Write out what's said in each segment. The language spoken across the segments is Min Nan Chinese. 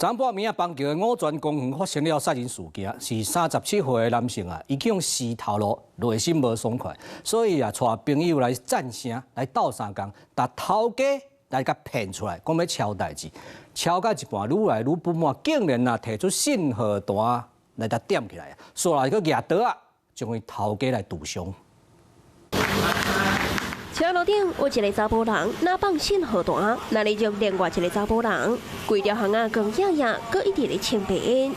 昨半暝啊，邦橋的五泉公園發生了殺人事件，是37歲的男性啊，伊去予死頭路，內心無爽快，所以啊，帶朋友來贊聲來鬥相共，共頭家來共騙出來，講欲抄代誌，抄到一半愈來愈不滿，竟然啊提出信號彈來共點起來啊，煞來閣舉刀仔，將伊頭家來毒傷。車路頂有一個查埔人，拿放信號彈，那裡就另外一個查埔人，規條巷仔光影影，閣一直咧衝白煙。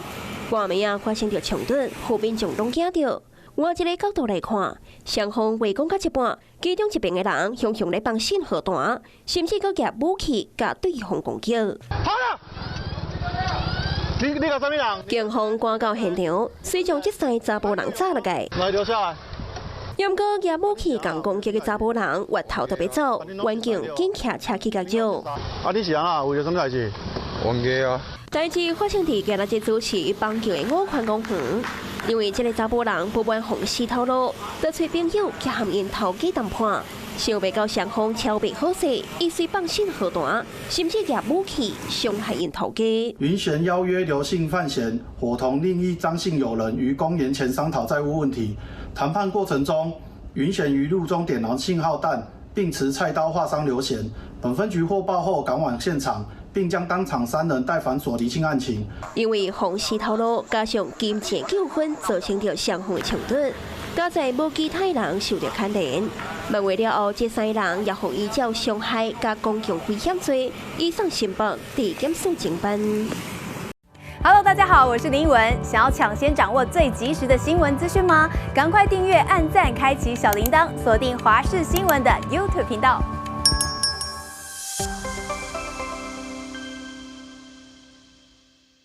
半暝仔發生著衝突，予民眾攏驚著。換一個角度來看，雙方話講到一半，其中一邊的人雄雄咧放信號彈，甚至閣舉武器共對方攻擊。好了，你搞啥物人？警方趕到現場，隨將這三个查埔人抓落來。來留下來。毋過舉武器共攻擊的查埔人，越頭就欲走，員警緊騎車去共捉。啊，你是按怎？為著啥物代誌？冤家啊！代誌發生佇今仔日早市邦橋的五權公園，因為這个查埔人不滿予死頭路，就揣朋友去和𪜶頭家談判，想袂到雙方敲袂好勢，伊隨放信號彈，甚至舉武器傷害𪜶頭家。雲賢邀約劉姓范賢，夥同另一張姓友人於公園前商討債務問題。談判過程中，雲賢於路中點燃信號彈，並持菜刀劃傷劉賢。本分局獲報後趕往現場，並將當場三人帶返所釐清案情。因為予死頭路加上金錢糾紛，造成著雙方的衝突，佳哉無其他人受著牽連。問話了後，這三人也予依照傷害佮公共危險罪，移送新北地檢署偵辦。 Hello，大家好，我是林文。想要搶先掌握最及時的新聞資訊嗎？趕快訂閱、按讚、開啟小鈴鐺，鎖定華視新聞的 YouTube 頻道。